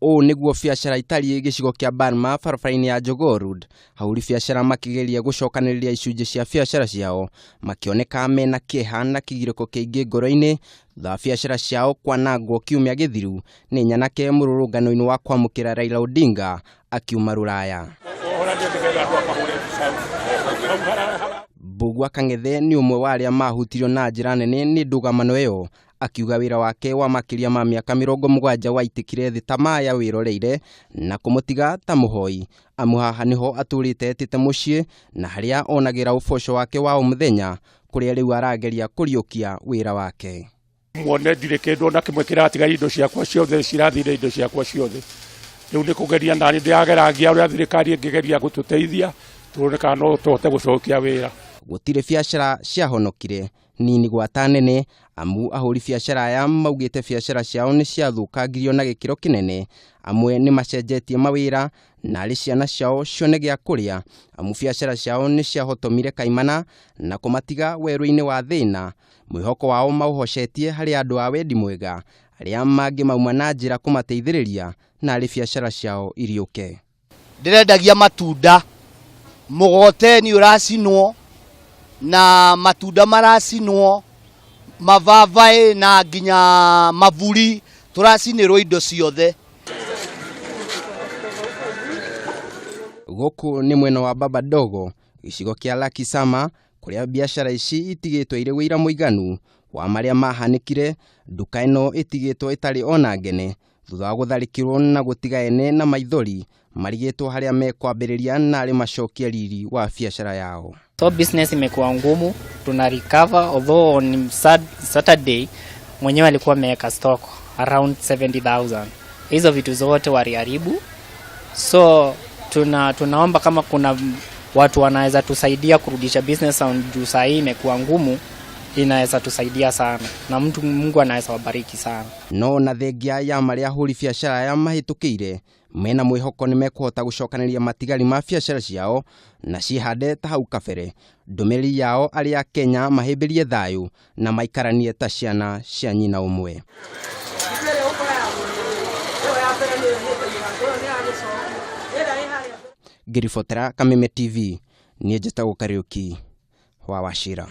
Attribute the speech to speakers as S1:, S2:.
S1: Ũũ nĩguo biacara itariĩ gĩcigo kĩa Burma barabara-inĩ ya Jogoo Road. Ahũri biacara makĩgeria gũcokanĩrĩria icunjĩ cia biacara ciao makĩoneka mena kĩeha na kĩgirĩko kĩingĩ ngoro-inĩ thutha wa biacara ciao kwanangwo kiumia gĩthiru nĩ nyanake mũrũrũngano-inĩ wa kwamũkĩra Raila Odinga akiuma rũraya. Mbugua Kang'ethe nĩ ũmwe wa arĩa mahutirio na njĩra nene nĩ ndũgamano ĩyo akiuga wĩra wake wa makĩria ma mĩaka 70 waitĩkire thĩ ta maya wĩroreire na kũmũtiga ta mũhoi amu haha nĩho atũrĩte etĩte mũciĩ na harĩa onagĩra ũboco wake wa o mũthenya kũrĩa rĩu arageria kũriũkia wĩra wake.
S2: Muone ndirĩ kĩndũ ona kĩmwe kĩratigaria, indo ciakwa ciothe cirathire, indo ciakwa ciothe. Rĩu nĩ kũgeria nani ndĩrageragia ũrĩa thirikari ĩngĩgeria gũtũteithia tuone kana no tũhote gũcokia wĩra.
S1: Gũtirĩ biacara ciahonokire nini gwata nene amu ahũri biacara aya maugĩte biacara ciao nĩ ciathũkangirio na gĩkĩro kĩnene. Amwe nĩ macenjetie mawĩra na arĩ ciana ciao cione gĩa kũrĩa amu biacara ciao nĩ ciahotomire kaimana na kũmatiga werũ-inĩ wa thĩna. Mwĩhoko wao maũhocetie harĩ andũ a wendi mwega arĩa mangĩ mauma na njĩra kũmateithĩrĩria na arĩ biacara ciao iriũke.
S3: Ndĩrendagia matunda, mũgoteni ũracinwo na matunda maracinwo, mababaĩ na nginya maburi, tũracinĩrwo indo ciothe.
S1: Gũkũ nĩ mwena wa Baba Dogo gĩcigo kĩa Lucky Summer kũrĩa biacara ici itigĩtwo irĩ wĩira mũiganu wa marĩa mahanĩkire. Nduka ĩno ĩtigĩtwo ĩtarĩ ona ngene thutha wa gũtharĩkĩrwo na gũtiga ene na maithori marigĩtwo harĩa mekwambĩrĩria na arĩ macokie riri wa biacara yao.
S4: So business imekuwa ngumu, tuna recover although on Saturday mwenyewe alikuwa ameweka stock around 70,000. Hizo vitu zote waliharibu. So tunaomba kama kuna watu wanaweza tusaidia kurudisha business on juu saa hii imekuwa ngumu, inaweza tusaidia sana na mtu Mungu anaweza wabariki sana.
S1: No na thengia ya marĩa ahũri biacara aya mahĩtũkĩire mena mwĩhoko nĩ mekũhota gũcokanĩrĩria matigari ma biacara ciao na cihande ta hau kabere. Ndũmĩrĩri yao arĩa Kenya mahĩmbĩrie thayũ na maikaranie ta ciana cia nyina ũmwe. Ngĩribotera Kameme TV, niĩ njĩtagwo Kariũki wa Wachira.